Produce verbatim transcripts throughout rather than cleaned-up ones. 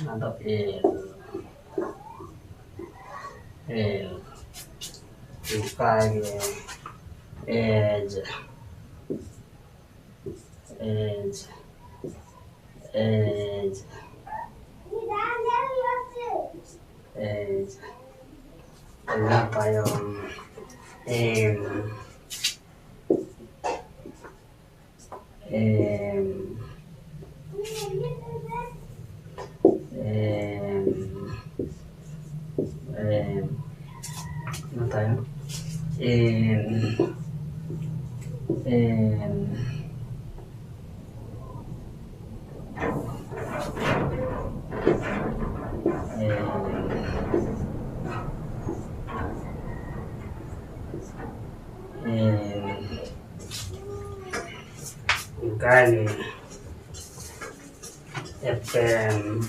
ᱚᱱᱟ ᱫᱚ L, L. ᱚᱱᱠᱟ ᱜᱮ ᱮᱡᱽ, ᱮᱡᱽ, ᱮᱡᱽ, ᱮᱡᱽ᱾ ᱚᱱᱟ ᱛᱟᱭᱚᱢ ᱮᱢ, ᱮᱢ, ᱮᱢ, ᱮᱢ᱾ ᱚᱱᱟ ᱛᱟᱭᱚᱢ ᱮᱱ, ᱮᱱ, ᱮᱱ, ᱮᱱ᱾ ᱚᱱᱠᱟ ᱜᱮ ᱮᱯᱮᱢ,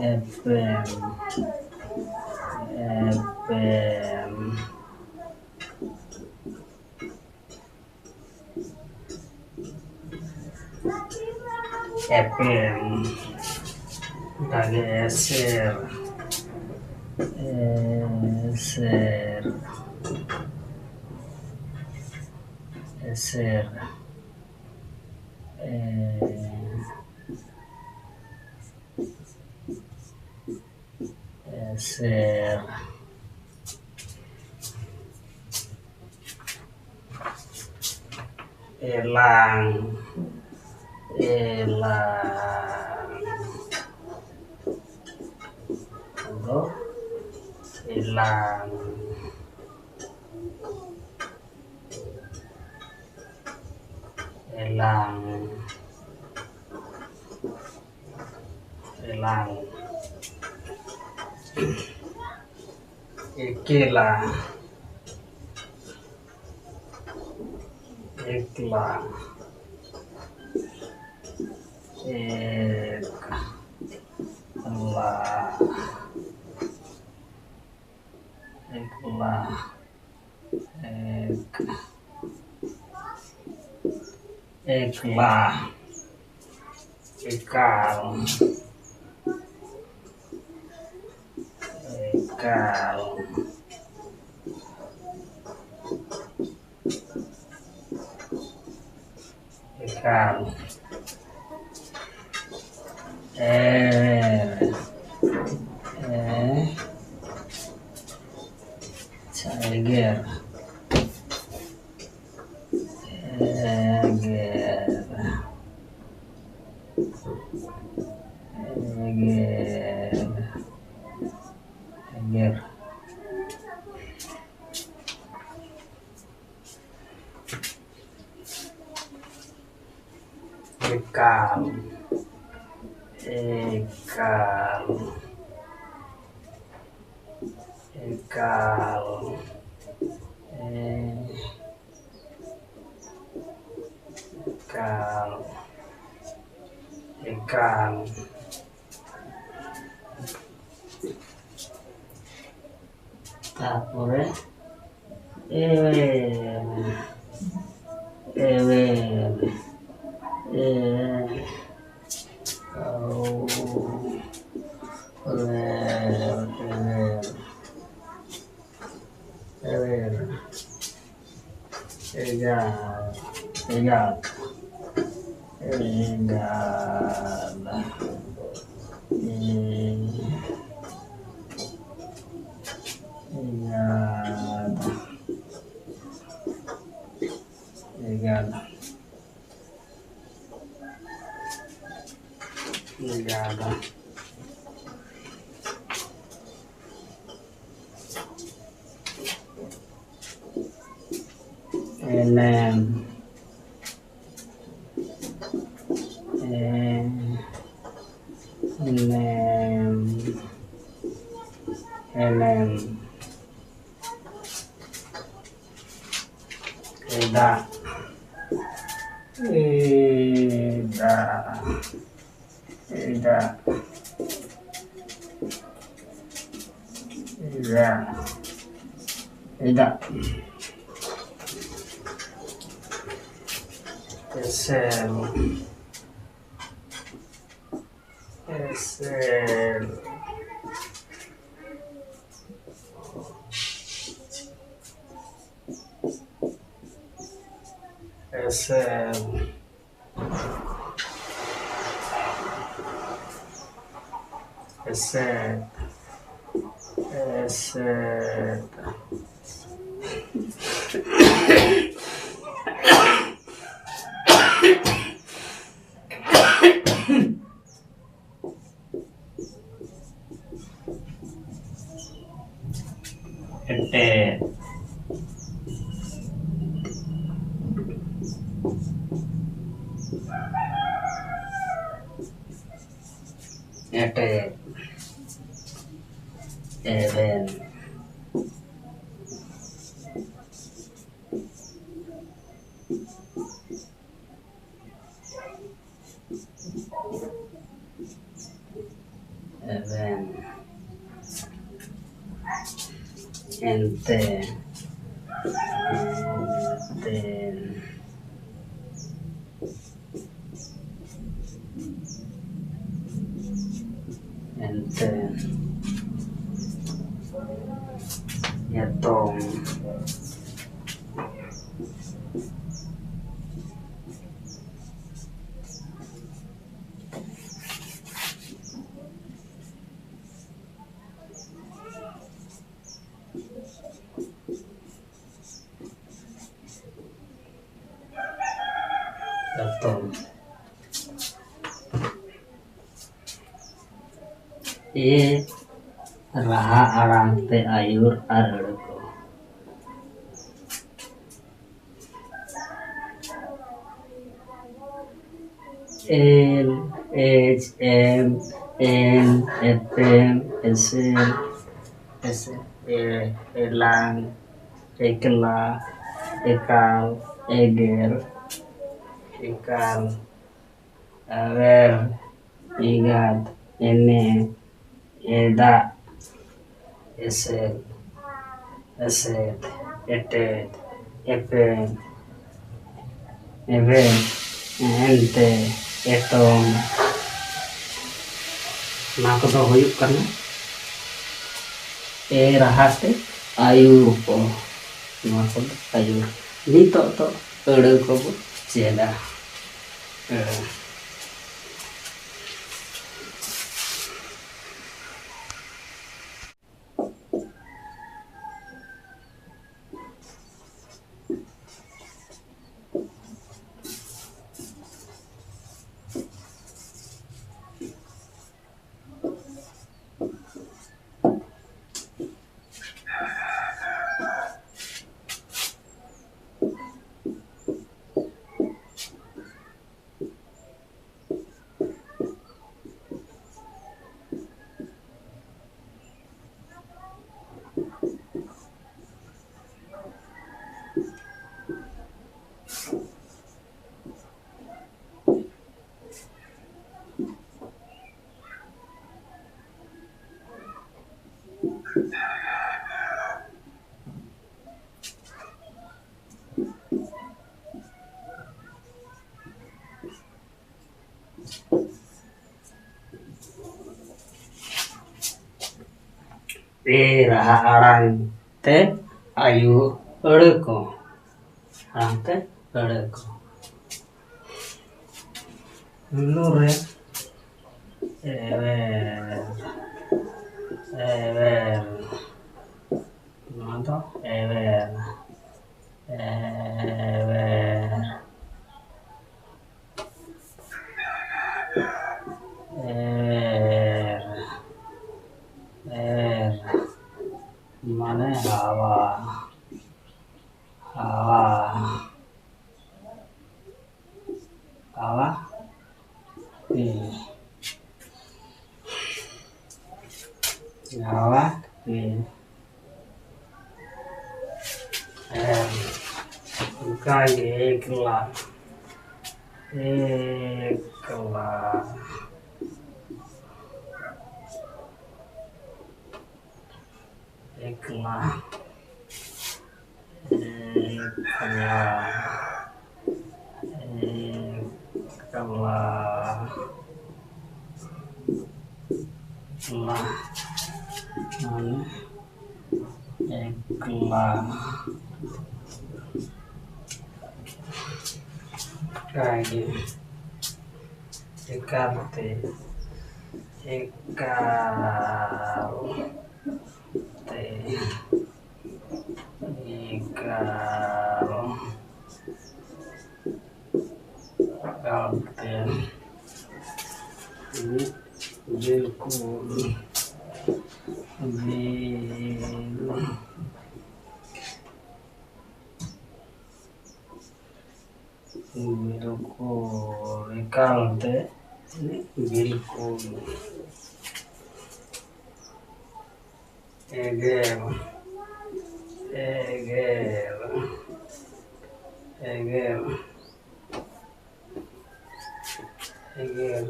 ᱮᱯᱮᱢ, ᱮᱯᱮᱢ, ᱮᱯᱮᱢ᱾ ᱚᱱᱠᱟ ᱜᱮ ᱮᱥᱮᱨ, ᱮᱥᱮᱨ, ᱮᱥᱮᱨ, ᱮ-, ᱮᱥᱮᱨ᱾ ᱮᱞᱟᱝ, ᱮᱞᱟᱝ᱾ ᱟᱫᱚ ᱮᱞᱟᱝ᱾ ᱮᱞᱟᱝ, ᱮᱞᱟᱝ, ᱮᱠᱮᱞᱟ, ᱮᱠᱞᱟ, ᱮᱠᱞᱟ, ᱮᱠᱞᱟ, ᱮᱠ, ᱮᱠᱞᱟ, ᱮᱠᱟᱞ, ᱮᱠᱟᱞ, ᱮᱠᱟᱞ, ᱮ, ᱮ, ᱟᱪᱪᱷᱟ, ᱮᱜᱮᱨ, ᱮᱜᱮᱨ, ᱮᱜᱮᱨ, ᱮᱜᱮᱨ᱾ ᱮᱠᱟᱞ, ᱮᱠᱟᱞ, ᱮᱠᱟᱞ, ᱮ-, ᱮᱠᱟᱞ, ᱮᱠᱟᱞ᱾ ᱛᱟᱨᱯᱚᱨᱮ ᱮᱣᱮᱨ, ᱮᱣᱮᱨ, ᱮ-, ᱳ-, ᱮᱣᱮᱨ, ᱮᱣᱮᱨ, ᱮᱣᱮᱨ᱾ ᱮᱜᱟᱨ, ᱮᱜᱟᱨ, ᱮᱜᱟᱨ, ᱮ-, ᱮᱜᱟᱨ, ᱮᱜᱟᱨ, ᱮᱜᱟᱨ᱾ ᱮᱱᱮᱢ, ᱮᱫᱟ, ᱮᱫᱟ, ᱮᱫᱟ, ᱮᱫᱟ, ᱮᱫᱟ᱾ ᱮᱥᱮᱞ, ᱮᱥᱮᱞ, ᱮᱥᱮᱞ, ᱮᱥᱮᱞ, ᱮᱥᱮᱞ᱾ ᱮᱴᱮᱫ᱾ ᱮᱴᱮᱫ᱾ ᱮᱵᱷᱮᱱ᱾ ᱮᱵᱷᱮᱱ᱾ ᱮᱱᱛᱮ᱾ ᱮᱱᱛᱮ᱾ ᱮᱱᱛᱮ᱾ ᱮᱛᱚᱢ᱾ ᱮᱛᱚᱢ᱾ ᱮ ᱨᱟᱦᱟ ᱟᱲᱟᱝ ᱛᱮ ᱟᱹᱭᱩᱨ ᱟᱨ ᱟᱹᱲᱟᱹ ᱠᱚ᱾ ᱮᱞ, ᱮᱪ, ᱮᱢ, ᱮᱱ, ᱮᱯᱮᱢ, ᱮᱥᱮᱞ, ᱮᱥᱮᱞ, ᱮ, ᱮᱞᱟᱝ, ᱮᱠᱞᱟ, ᱮᱠᱟᱞ, ᱮᱜᱮᱨ, ᱮᱠᱟᱞ, ᱮᱣᱮᱨ, ᱮᱸᱜᱟᱛ, ᱮᱱᱮ, ᱮᱫᱟᱜ, ᱮᱥᱮᱫ, ᱮᱥᱮᱫ, ᱮᱴᱮᱫ, ᱮᱯᱮᱫ, ᱮᱵᱷᱮᱱ, ᱮᱱᱛᱮ, ᱮᱛᱚᱢ᱾ ᱱᱚᱣᱟ ᱠᱚᱫᱚ ᱦᱩᱭᱩᱜ ᱠᱟᱱᱟ ᱮ ᱨᱟᱦᱟ ᱛᱮ ᱟᱹᱭᱩᱨ ᱠᱚ᱾ ᱱᱚᱣᱟ ᱠᱚᱫᱚ ᱟᱹᱭᱩᱨ᱾ ᱱᱤᱛᱚᱜ ᱫᱚ ᱟᱹᱲᱟᱹ ᱠᱚᱵᱚ ᱪᱮᱫᱟ᱾ ᱟᱹᱲᱟᱹ᱾ ᱮ ᱨᱟᱦᱟ ᱟᱲᱟᱝ ᱛᱮ ᱟᱭᱩ ᱟᱹᱲᱟᱹ ᱠᱚ᱾ ᱟᱲᱟᱝ ᱛᱮ ᱟᱹᱲᱟᱹ ᱠᱚ᱾ ᱯᱩᱭᱞᱩ ᱨᱮ ᱮᱣᱮᱨ, ᱮᱣᱮᱨ᱾ ᱱᱚᱣᱟ ᱫᱚ ᱮᱣᱮᱨ, ᱮᱣᱮᱨ᱾ ᱮᱨ, ᱮᱨ, ᱢᱟᱱᱮ ᱦᱟᱣᱟ, ᱦᱟᱣᱟ, ᱦᱟᱣᱟ, ᱦᱟᱣᱟ, ᱮᱨ᱾ ᱚᱱᱠᱟᱜᱮ ᱮᱠᱞᱟ, ᱮᱠᱞᱟ, ᱮᱠᱞᱟ, ᱮᱠᱞᱟ, ᱮᱠᱞᱟ, ᱮᱠᱞᱟ, ᱢᱟᱱᱮ ᱮᱠᱞᱟ᱾ ᱚᱱᱠᱟᱜᱮ ᱮᱠᱟᱞ ᱛᱮ, ᱮᱠᱟᱞ ᱛᱮ, ᱮᱠᱟᱞ, ᱮᱠᱟᱞ ᱛᱮ᱾ ᱵᱤᱞᱠᱩᱞ, ᱵᱤᱞ-, ᱵᱤᱞᱠᱩᱞ, ᱮᱠᱟᱞ ᱛᱮ, ᱵᱤᱞᱠᱩᱞ᱾ ᱮᱜᱮᱨ, ᱮᱜᱮᱨ, ᱮᱜᱮᱨ, ᱮᱜᱮᱨ᱾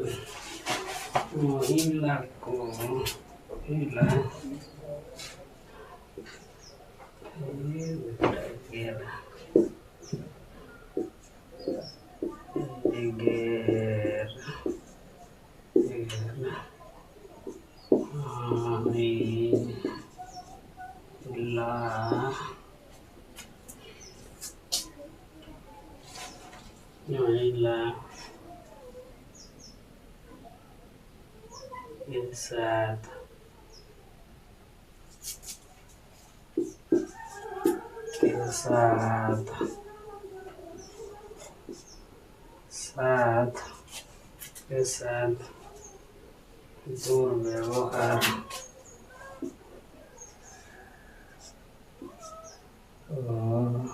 ᱢᱚᱦᱤᱞᱟ ᱠᱚ, ᱢᱚᱦᱤᱞᱟ᱾ ᱮᱜᱮᱨ᱾ ᱮᱜᱮᱨ᱾ ᱮᱜᱮᱨ᱾ ᱢᱚᱦᱤᱞᱟ᱾ ᱢᱚᱦᱤᱞᱟ᱾ ᱮᱥᱟᱫ᱾ ᱮᱥᱟᱫ᱾ ᱥᱟᱫ᱾ ᱮᱥᱟᱫ᱾ ᱫᱩᱨᱵᱮᱵᱚᱦᱟᱨ᱾ ᱫᱩᱨᱵᱮ-,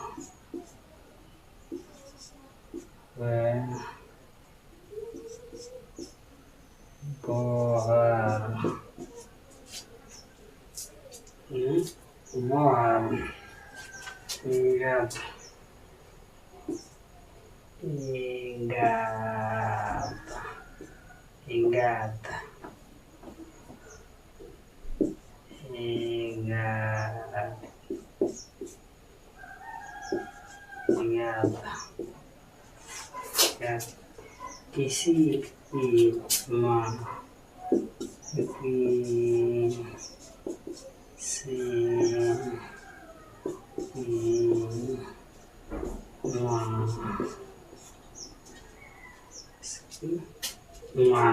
ᱵᱚᱦᱟᱨ᱾ ᱦᱩᱸ? ᱵᱚᱦᱟᱨ᱾ ᱮᱸᱜᱟᱛ᱾ ᱮᱸᱜᱟᱛ, ᱮᱸᱜᱟᱛ, ᱮᱸᱜᱟᱛ, ᱮᱸᱜᱟᱛ, ᱮᱸᱜᱟᱛ, ᱠᱤᱥᱤ ᱤ ᱢᱟ, ᱠᱤᱥᱤ ᱤ ᱢᱟ᱾ ᱢᱟ᱾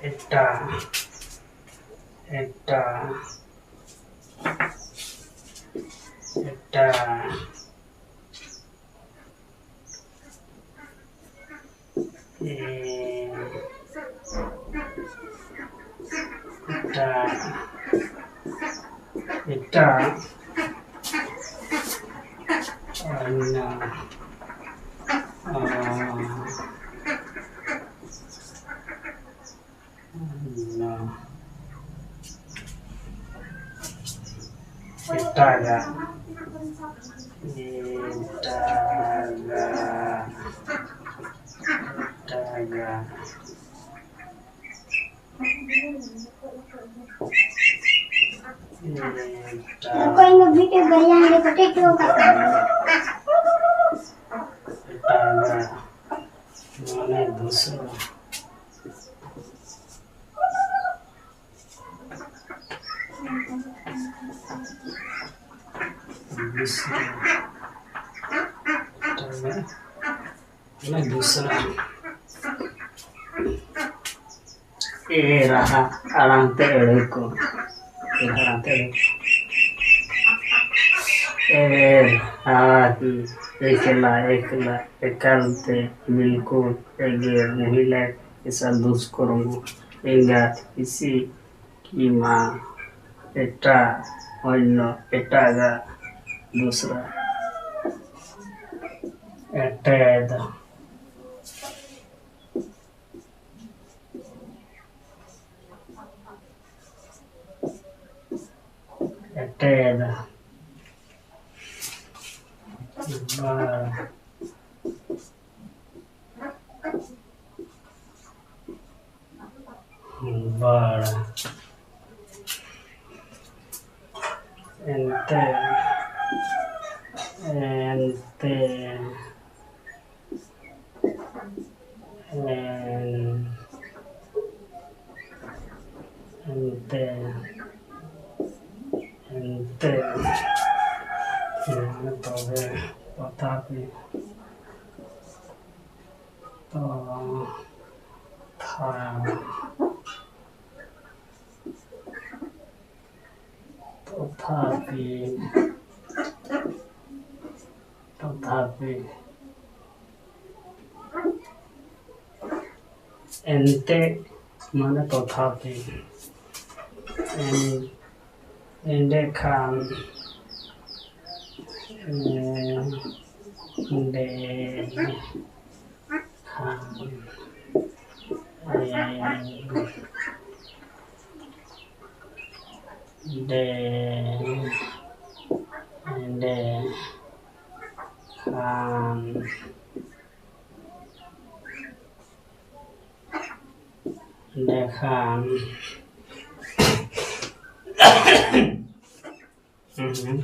ᱮᱴᱟ, ᱮᱴᱟ, ᱮᱴᱟ᱾ ᱮ, ᱮᱴᱟ, ᱮᱴᱟ, ᱟᱭᱱᱟ, ᱟ, ᱟᱭᱱᱟ᱾ ᱮᱴᱟᱜᱟᱜ, ᱮᱴᱟᱜᱟᱜ, ᱮᱴᱟᱜᱟᱜ᱾ ᱮᱴᱟᱜᱟᱜ᱾ ᱮᱴᱟᱜᱟᱜ᱾ ᱢᱟᱱᱮ ᱫᱩᱥᱨᱟ᱾ ᱫᱩᱥᱨᱟ᱾ ᱮᱴᱟᱜᱟᱜ᱾ ᱢᱟᱱᱮ ᱫᱩᱥᱨᱟ᱾ ᱮ ᱨᱟᱦᱟ ᱟᱲᱟᱝ ᱛᱮ ᱟᱹᱲᱟᱹ ᱠᱚ᱾ ᱮ ᱨᱟᱦᱟ ᱟᱲᱟᱝ ᱛᱮ ᱟᱹᱲᱟᱹ ᱠᱚ᱾ ᱮ ᱨᱟᱦᱟ ᱠᱤ, ᱮᱠᱞᱟ, ᱮᱠᱞᱟ, ᱮᱠᱟᱞ ᱛᱮ, ᱵᱤᱞᱠᱩᱞ, ᱮᱜᱮᱨ, ᱢᱚᱦᱤᱞᱟ, ᱮᱥᱟ, ᱫᱩᱥᱠᱚᱨᱢᱚ, ᱮᱸᱜᱟᱛ, ᱤᱥᱤ, ᱠᱤᱢᱟ, ᱮᱴᱟᱜ, ᱚᱱᱱᱚ, ᱮᱴᱟᱜᱟᱜ, ᱫᱩᱥᱨᱟ᱾ ᱮᱴᱮᱫ᱾ ᱮᱱᱛᱮᱫ᱾ ᱵᱟᱲ᱾ ᱵᱟᱲ᱾ ᱮᱱᱛᱮ, ᱮᱱᱛᱮ, ᱮᱱ-, ᱮᱱᱛᱮ, ᱮᱱᱛᱮ, ᱢᱟ ᱛᱚᱵᱮ ᱯᱟᱛᱟ ᱯᱮ᱾ ᱛᱚ, ᱛᱷᱟ᱾ ᱛᱚᱛᱷᱟᱯᱤ, ᱛᱚᱛᱷᱟᱯᱤ, ᱮᱱᱛᱮ ᱢᱟᱱᱮ ᱛᱚᱛᱷᱟᱯᱤ, ᱮᱱ-, ᱮᱸᱰᱮᱠᱷᱟᱱ, ᱮᱸ, ᱮᱸᱰᱮ-, ᱠᱷᱟᱱ, ᱮᱸ, ᱰᱮ, ᱰᱮ, ᱠᱷᱟᱱ, ᱰᱮᱠᱷᱟᱱ, ᱦᱩᱸ,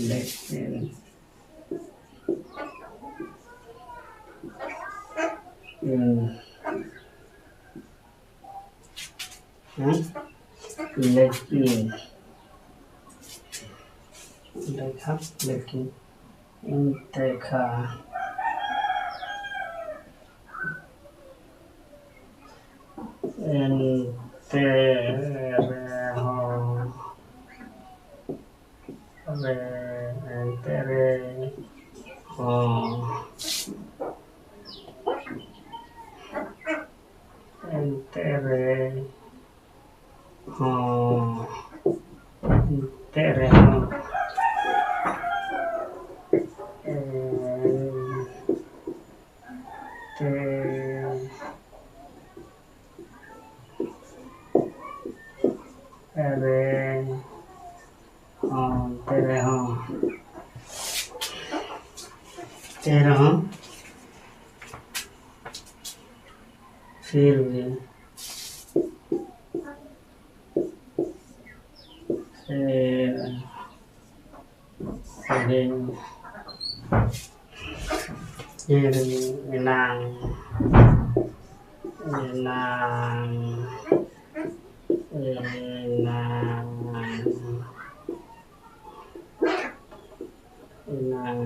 ᱰᱮᱠᱷᱟᱱ, ᱦᱩᱸ᱾ ᱦᱮᱸ? ᱞᱮᱠᱤᱱ᱾ ᱞᱮᱠᱷᱟ, ᱞᱮᱠᱤᱱ᱾ ᱮᱱᱛᱮ ᱠᱷᱟ᱾ ᱮᱱᱛᱮ ᱨᱮᱦᱚᱸ᱾ ᱨᱮ, ᱮᱱᱛᱮ ᱨᱮ ᱦᱚᱸ, ᱮᱱᱛᱮ ᱨᱮ ᱦᱚᱸ, ᱮᱱᱛᱮ ᱨᱮᱦᱚᱸ, ᱮᱱᱛᱮ ᱨᱮ ᱚᱱᱛᱮ ᱨᱮᱦᱚᱸ, ᱛᱮ ᱨᱮᱦᱚᱸ ᱯᱷᱤᱨ ᱵᱷᱤ ᱯᱷᱤᱨ ᱵᱷᱤ ᱯᱷᱤᱨ ᱵᱷᱤ ᱮᱱᱟᱝ, ᱮᱱᱟᱝ, ᱮᱱᱟᱝ, ᱮᱱᱟᱝ,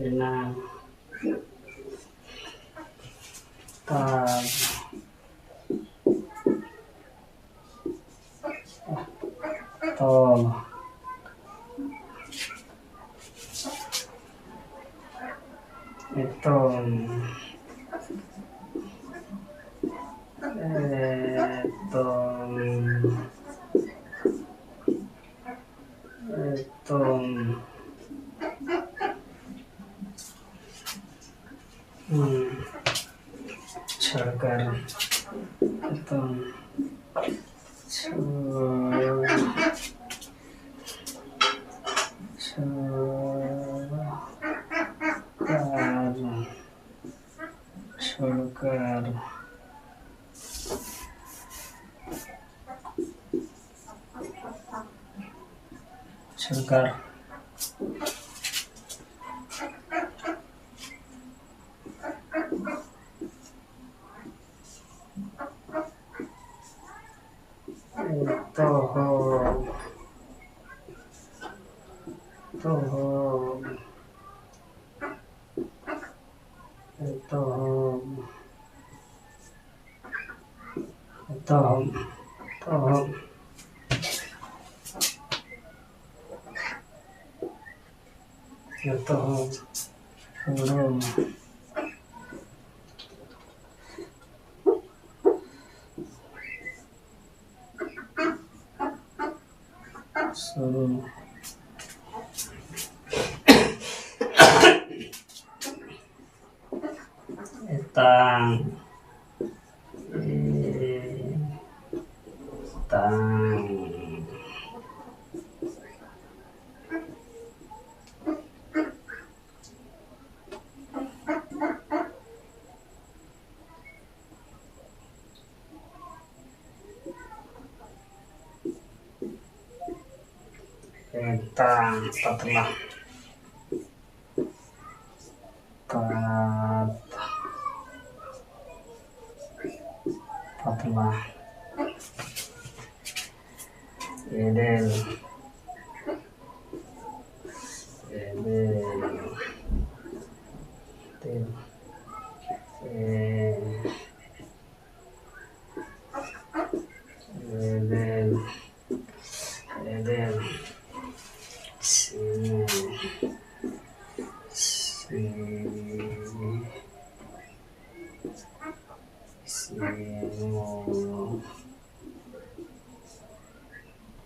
ᱮᱱᱟᱝ᱾ ᱛᱟᱞ, ᱛᱚᱞ, ᱮᱛᱚᱢ, ᱮᱛᱚᱢ, ᱮᱛᱚᱢ᱾ ᱦᱩᱸ᱾ ᱪᱷᱚᱲᱠᱟᱨ᱾ ᱮᱛᱚᱢ᱾ ᱪᱷᱚ-, ᱪᱷᱚ-, ᱠᱟᱨ᱾ ᱪᱷᱚᱲᱠᱟᱨ᱾ ᱪᱷᱚᱲᱠᱟᱨ᱾ ᱮᱛᱚᱦᱚᱵ᱾ ᱮᱛᱚᱦᱚᱵ᱾ ᱮᱛᱚᱦᱚᱵ᱾ ᱮᱛᱚᱦᱚᱵ᱾ ᱮᱛᱚᱦᱚᱵ᱾ ᱮᱛᱚᱦᱚᱵ᱾ ᱥᱩᱨᱩ᱾ ᱥᱩᱨᱩ᱾ ᱮᱛᱟᱝ᱾ ᱮ-, ᱮᱠᱫᱚᱢ ᱯᱟᱛᱞᱟ᱾ ᱯᱟᱛ-, ᱯᱟᱛᱞᱟ᱾ ᱮᱫᱮᱞ᱾ ᱮᱫᱮᱞ᱾ ᱮᱫᱮᱞ᱾ ᱮ-, ᱮᱫᱮᱞ᱾ ᱮᱫᱮᱞ᱾ ᱥᱤᱢᱚ᱾ ᱥᱤᱢᱚ᱾ ᱥᱤᱢᱚ᱾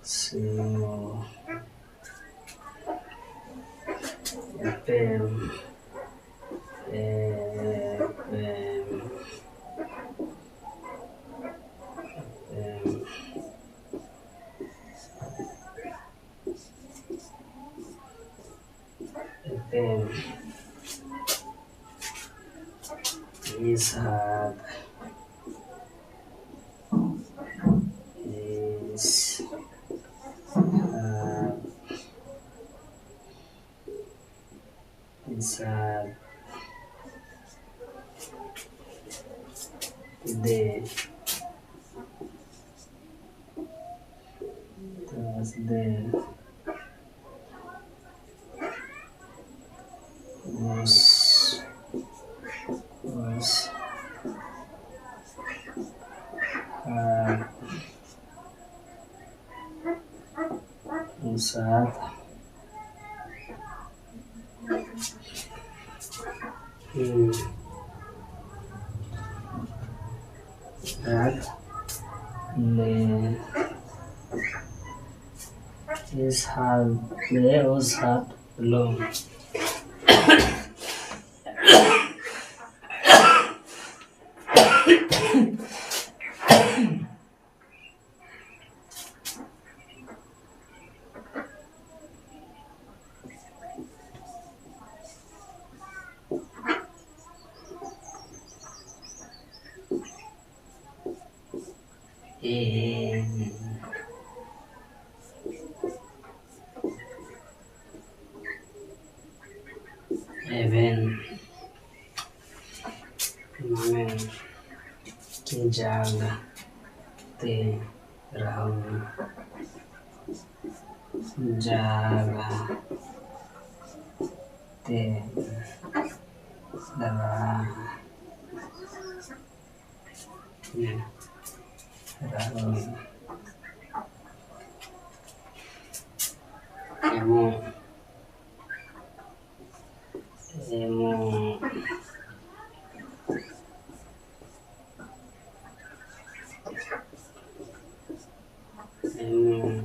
ᱥᱤᱢᱚ᱾ ᱮᱯᱮᱢ᱾ ᱮᱯᱮᱢ᱾ ᱮᱯᱮᱢ᱾ ᱮᱯᱮᱢ᱾ ᱤᱥᱟᱫ᱾ ᱤᱥᱟᱫ᱾ ᱤᱥᱟᱫ᱾ ᱫᱮ᱾ ᱛᱟᱥ ᱫᱮ᱾ ᱩᱥ᱾ ᱩᱥ᱾ ᱟᱨ ᱩᱥᱟᱫ᱾ ᱦᱩᱸ᱾ ᱟᱨ ᱞᱮ ᱤᱥᱦᱟᱞ ᱞᱮ ᱩᱥᱦᱟᱞ ᱞᱚ᱾ ᱮᱱ, ᱮᱵᱷᱮᱱ, ᱢᱟᱱᱮ ᱡᱟᱜ ᱛᱮ ᱨᱟᱦᱚᱞ, ᱡᱟᱜ ᱛᱮ ᱨᱟᱦᱚᱞ᱾ ᱮᱢᱚᱜ, ᱮᱢᱚᱜ, ᱮᱢᱚᱜ,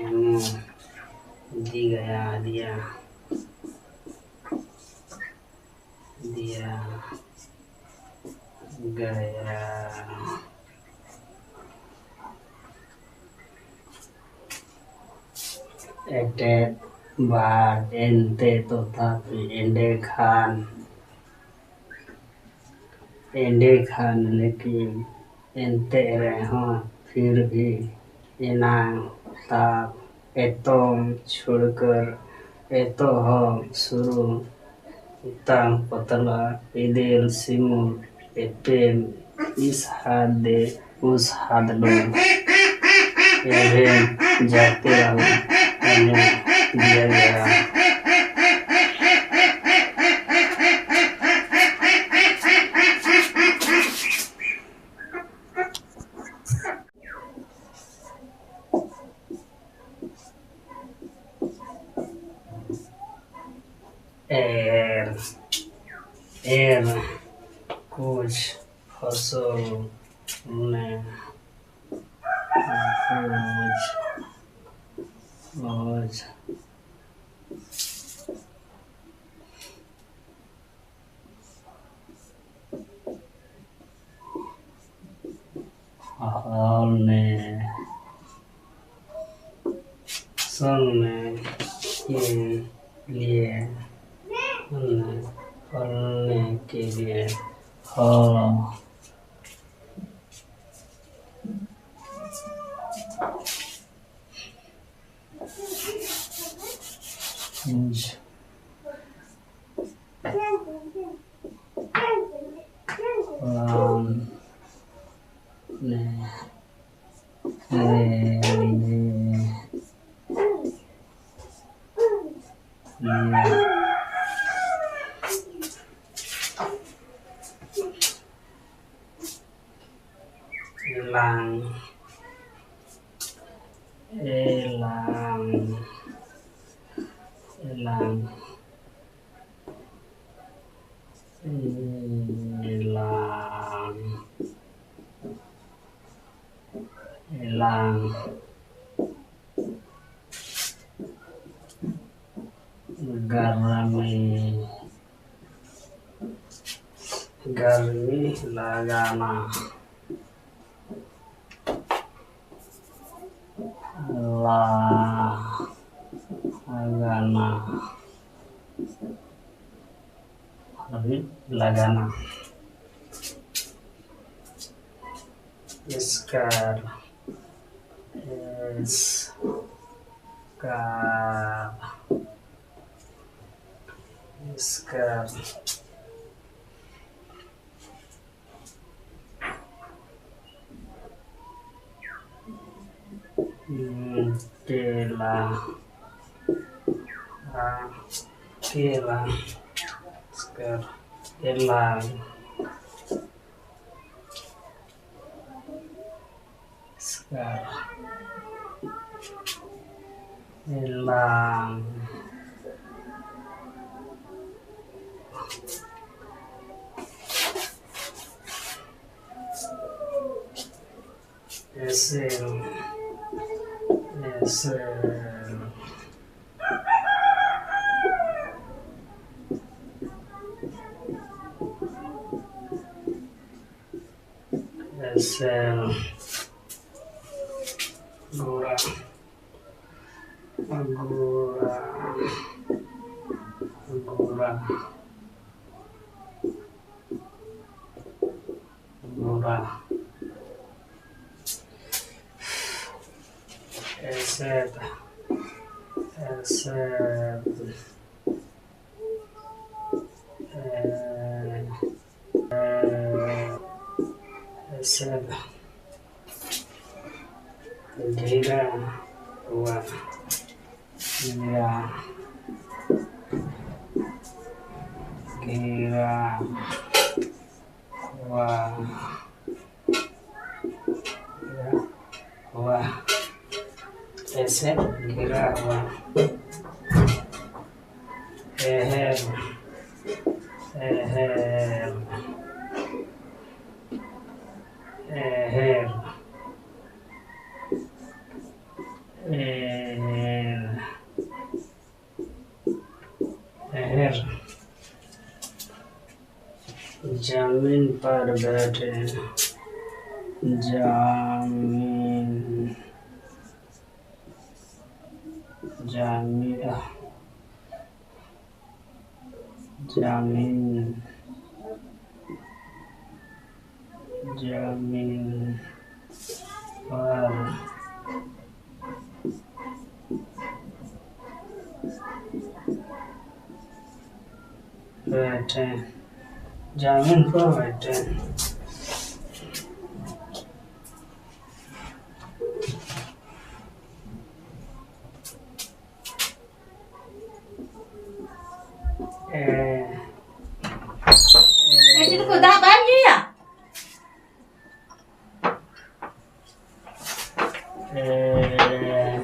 ᱮᱢᱚᱜ, ᱤᱫᱤ ᱜᱟᱭᱟ, ᱤᱫᱤᱭᱟ᱾ ᱫᱤᱭᱟ ᱜᱟᱭᱟ᱾ ᱮᱴᱮᱫ, ᱵᱟᱫ, ᱮᱱᱛᱮ, ᱛᱚᱛᱷᱟᱯᱤ, ᱮᱸᱰᱮᱠᱷᱟᱱ, ᱮᱸᱰᱮᱠᱷᱟᱱ, ᱞᱮᱠᱤᱱ, ᱮᱱᱛᱮ ᱨᱮᱦᱚᱸ, ᱯᱷᱤᱨ ᱵᱷᱤ, ᱮᱱᱟᱝ, ᱛᱟᱵ, ᱮᱛᱚᱢ, ᱪᱷᱩᱲᱠᱟᱹᱨ, ᱮᱛᱚᱦᱚᱵ, ᱥᱩᱨᱩ, ᱩᱛᱟᱝ, ᱯᱟᱛᱞᱟ, ᱤᱫᱤᱞ, ᱥᱤᱢᱩᱞ, ᱮᱯᱮᱢ, ᱤᱥ ᱦᱟᱛ ᱫᱮ, ᱩᱥ ᱦᱟᱛ ᱰᱚ, ᱮᱵᱷᱮᱱ, ᱡᱟᱛᱮ ᱟᱞᱚ, ᱮᱢᱚᱜ, ᱫᱤᱭᱟ ᱜᱟᱭᱟ᱾ ᱮᱨ, ᱮᱨ, ᱠᱩᱪ, ᱯᱷᱚᱥᱚᱞ, ᱢᱟᱱᱮ, ᱠᱩᱪ, ᱠᱩᱪ, ᱯᱷᱚᱥᱚᱞ ᱢᱮ, ᱯᱷᱚᱥᱚᱞ ᱢᱮ, ᱠᱮ ᱞᱤᱭᱮ, ᱢᱟᱱᱮ, ᱦᱚᱞ ᱱᱮ ᱠᱮ ᱞᱤᱭᱮ, ᱦᱚᱞ᱾ ᱞᱟᱝ, ᱞᱮ, ᱞᱮ, ᱞᱮ, ᱞᱮ᱾ ᱮᱞᱟᱝ, ᱮᱞᱟᱝ, ᱮᱞᱟᱝ, ᱮᱞᱟᱝ, ᱮᱞᱟᱝ᱾ ᱜᱟᱨᱢᱤ, ᱜᱟᱨᱢᱤ ᱞᱟᱜᱟᱱᱟ᱾ ᱞᱟ, ᱞᱟᱜᱟᱱᱟ᱾ ᱜᱟᱨᱢᱤ ᱞᱟᱜᱟᱱᱟ᱾ ᱮᱥᱠᱟᱨ, ᱮᱥᱠᱟᱨ, ᱮᱥᱠᱟᱨ᱾ ᱴᱮᱞᱟ, ᱴᱮᱞᱟ, ᱮᱥᱠᱟᱨ, ᱮᱞᱟᱝ᱾ ᱮᱥᱠᱟᱨ, ᱮᱞᱟᱝ᱾ ᱮᱥᱮᱞ, ᱮᱥᱮᱞ᱾ ᱮᱥᱮᱞ᱾ ᱜᱳᱨᱟ, ᱜᱳᱨᱟ, ᱜᱳᱨᱟ᱾ ᱮᱥᱮᱨ᱾ ᱜᱷᱮᱨᱟ ᱣᱟ᱾ ᱜᱷᱮᱨᱟ᱾ ᱜᱷᱮᱨᱟ ᱣᱟ᱾ ᱜᱷᱮᱨᱟ ᱣᱟ᱾ ᱮᱥᱮᱨ ᱜᱷᱮᱨᱟ ᱣᱟ᱾ ᱮᱦᱮᱨ᱾ ᱮᱦᱮᱨ᱾ ᱮᱦᱮᱨ᱾ ᱮᱦᱮᱨ᱾ ᱮᱦᱮᱨ᱾ ᱡᱟᱢᱤᱱ ᱯᱟᱨ ᱵᱮᱴᱷᱮ᱾ ᱡᱟᱢᱤᱱ᱾ ᱡᱟᱢᱤᱱ᱾ ᱡᱟᱢᱤᱱ᱾ ᱡᱟᱢᱤᱱ ᱯᱟᱨ ᱵᱮᱴᱷᱮ᱾ ᱡᱟᱢᱤᱱ ᱯᱟᱨ ᱵᱮᱴᱷᱮ᱾ ᱮ, ᱮ, ᱪᱤᱞᱤ ᱠᱚ ᱫᱟᱜ ᱵᱟᱢ ᱧᱩᱭᱟ? ᱮ,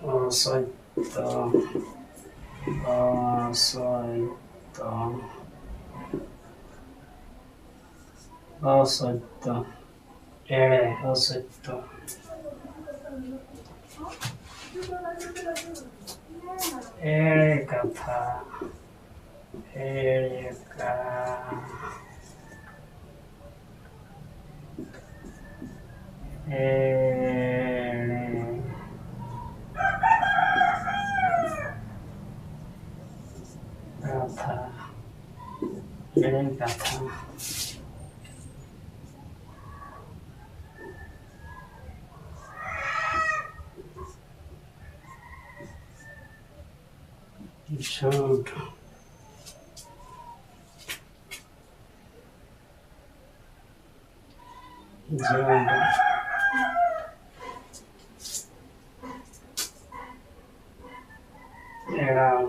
ᱚᱥᱚᱛᱭᱚ, ᱚᱥᱚᱛᱭᱚ, ᱚᱥᱚᱛᱭᱚ, ᱮᱲᱮ, ᱚᱥᱚᱛᱭᱚ, ᱮᱲᱮ ᱠᱟᱛᱷᱟ, ᱮᱲᱮ ᱠᱟ-, ᱮᱲᱮ ᱠᱟᱛᱷᱟ, ᱮᱲᱮ ᱠᱟᱛᱷᱟ᱾ ᱡᱷᱩᱴ᱾ ᱡᱷᱩᱴ᱾ ᱮᱲᱟᱣ᱾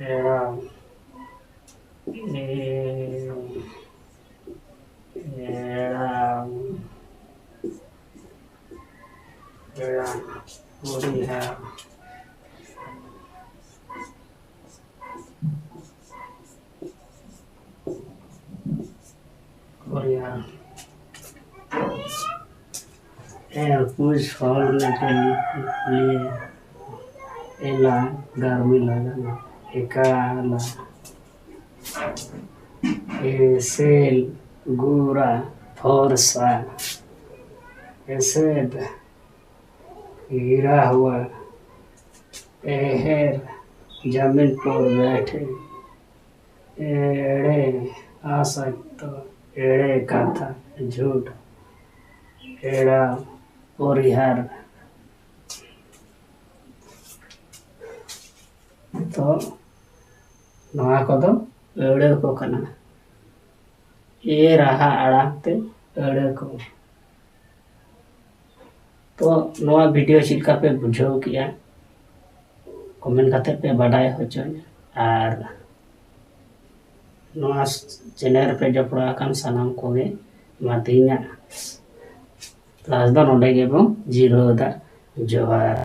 ᱮᱲᱟᱣ᱾ ᱮ-, ᱮᱲᱟᱣ᱾ ᱮᱲᱟᱣ᱾ ᱯᱚᱨᱤᱦᱟᱨ᱾ ᱯᱚᱨᱤᱦᱟᱨ᱾ ᱮᱨ ᱯᱩᱥ ᱯᱷᱚᱞ ᱞᱮᱠᱟ ᱞᱤ-, ᱞᱤ-, ᱮᱞᱟ ᱜᱟᱨᱢᱤ ᱞᱟᱜᱟᱱᱟ ᱮᱠᱟᱞᱟ᱾ ᱮᱥᱮᱞ ᱜᱩᱨᱟ ᱯᱷᱚᱨᱥᱟ᱾ ᱮᱥᱮᱫ ᱜᱤᱨᱟ ᱦᱩᱣᱟ᱾ ᱮᱦᱮᱨ ᱡᱟᱢᱤᱱ ᱯᱚᱨ ᱵᱮᱴᱷᱮ᱾ ᱮᱲᱮ ᱟᱥᱚᱛᱭᱚ, ᱮᱲᱮ ᱠᱟᱛᱷᱟ, ᱡᱷᱩᱴ, ᱮᱲᱟ ᱯᱚᱨᱤᱦᱟᱨ᱾ ᱛᱚ ᱱᱚᱣᱟ ᱠᱚᱫᱚ ᱟᱹᱲᱟᱹ ᱠᱚ ᱠᱟᱱᱟ᱾ ᱮ ᱨᱟᱦᱟ ᱟᱲᱟᱝ ᱛᱮ ᱟᱹᱲᱟᱹ ᱠᱚ᱾ ᱛᱚ ᱱᱚᱣᱟ ᱵᱷᱤᱰᱤᱭᱳ ᱪᱮᱫ ᱞᱮᱠᱟ ᱯᱮ ᱵᱩᱡᱷᱟᱹᱣ ᱠᱮᱜᱼᱟ, ᱠᱚᱢᱮᱱᱴ ᱠᱟᱛᱮ ᱯᱮ ᱵᱟᱰᱟᱭ ᱦᱚᱪᱚᱧᱟ᱾ ᱟᱨ ᱱᱚᱣᱟ ᱪᱮᱱᱮᱞ ᱨᱮᱯᱮ ᱡᱚᱯᱲᱟᱣ ᱟᱠᱟᱱ ᱥᱟᱱᱟᱢ ᱠᱚᱜᱮ ᱢᱟ ᱛᱮᱦᱮᱧᱟᱜ ᱠᱞᱟᱥ ᱫᱚ ᱱᱚᱰᱮ ᱜᱮᱵᱚᱱ ᱡᱤᱨᱟᱹᱣ ᱮᱫᱟ᱾ ᱡᱚᱦᱟᱨ᱾